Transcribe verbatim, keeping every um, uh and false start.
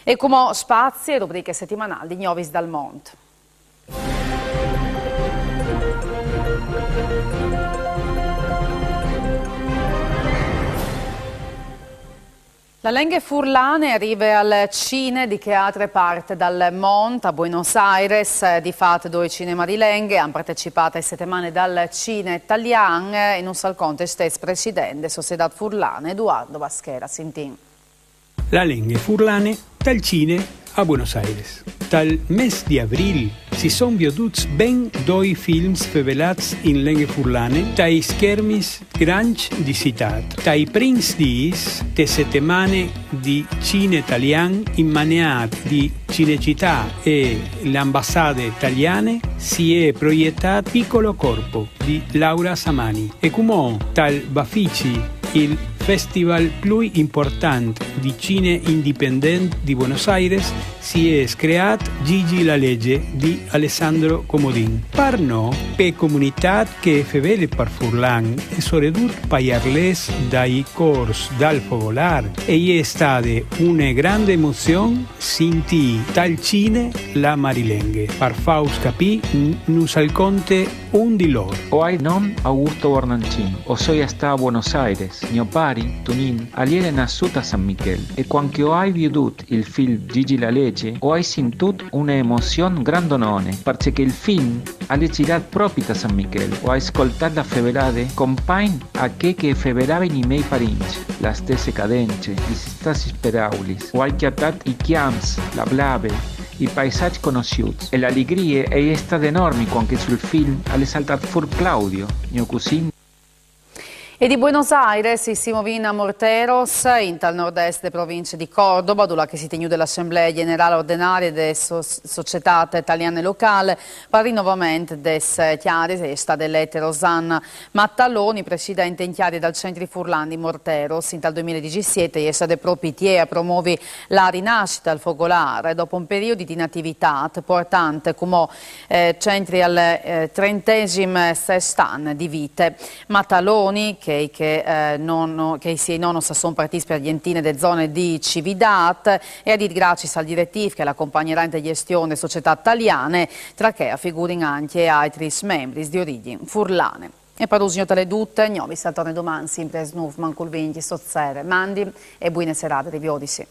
E cumò spazi e rubriche setimanâl di Gnovis dal Mont. La lenghe furlane e rive al cine di chê altre part dal mont, a Buenos Aires. Di fat doi cine marilenghe a àn partecipât ae setemane dal cine talian e nus al conte il stès president de Societât Furlane, Eduardo Baschera. Sintìn. La lenghe furlane tal cine a Buenos Aires. Tal mês di Avrîl si son viodûts ben doi films fevelâts in lenghe furlane tai schermis grancj di citât. Tai prins dîs te setemane di cine talian, in maneât di Cinecità e la Ambassade taliane, si è proietât Piccolo Corpo di Laura Samani. E cumò tal Bafici, il festival plui important di cine indipendent di Buenos Aires, si è screât Gigi la Lege di Alessandro Comodin. Par nô, pe comunitât che e fevele par furlan e soredut pai arlês dai cors dal Fogolâr, e je stade une grande emozion sintî tal cine la marilenghe. Par fâus capî, n-, nus al conte un di lôr. O ai non Augusto Bornancin, o soi a stâ a Buenos Aires. Gno pari, Tunin, al jere nassût a San Michel, e cuant che o ai viodût il film Gigi la Lege, o ai sintût une emozion grandonone, parcè che il film al è zirât propit a San Michel. O ai scoltât la fevelade compagn a chê che e fevelavin i miei parincj, la stesse cadence, lis stessis peraulis. O ai cjatât i cjamps, la blave, i paisaçs conossiûts, e la ligrie e je stade enormi cuant che sul film al è saltât fûr Claudio, gno cusin. E di Buenos Aires si movìn a Morteros, intal nord-est de provincie di Córdoba, dulà che si è tignude la assemblee gjenerâl ordenarie de so-, Societât Taliane Locâl, pal rinovament des cjaris. E je stade elete Rosanna Mattaloni presidente in cjarie dal Centri Furlan di Morteros. Intal doi mil e disesiet e je stade propit jê a promovi la rinassite dal Fogolâr, dopo un periodi di inativitât puartant cumò, eh, centri al, eh, trentesim sest an di vite. Mattaloni, chei che, eh, nono, chei siei nonos a son partîts pe Argjentine de zone di Cividât, e à dit graciis al diretîf che la compagnarà inte gjestion de Societât Taliane, tra chei a figurin ancje altris membris di origjin furlane. E par usgnot al è dut, gno, mi saltone doman, simpri aes nûf mancul vincj sot sere. Mandi e buine serade, riviodisi.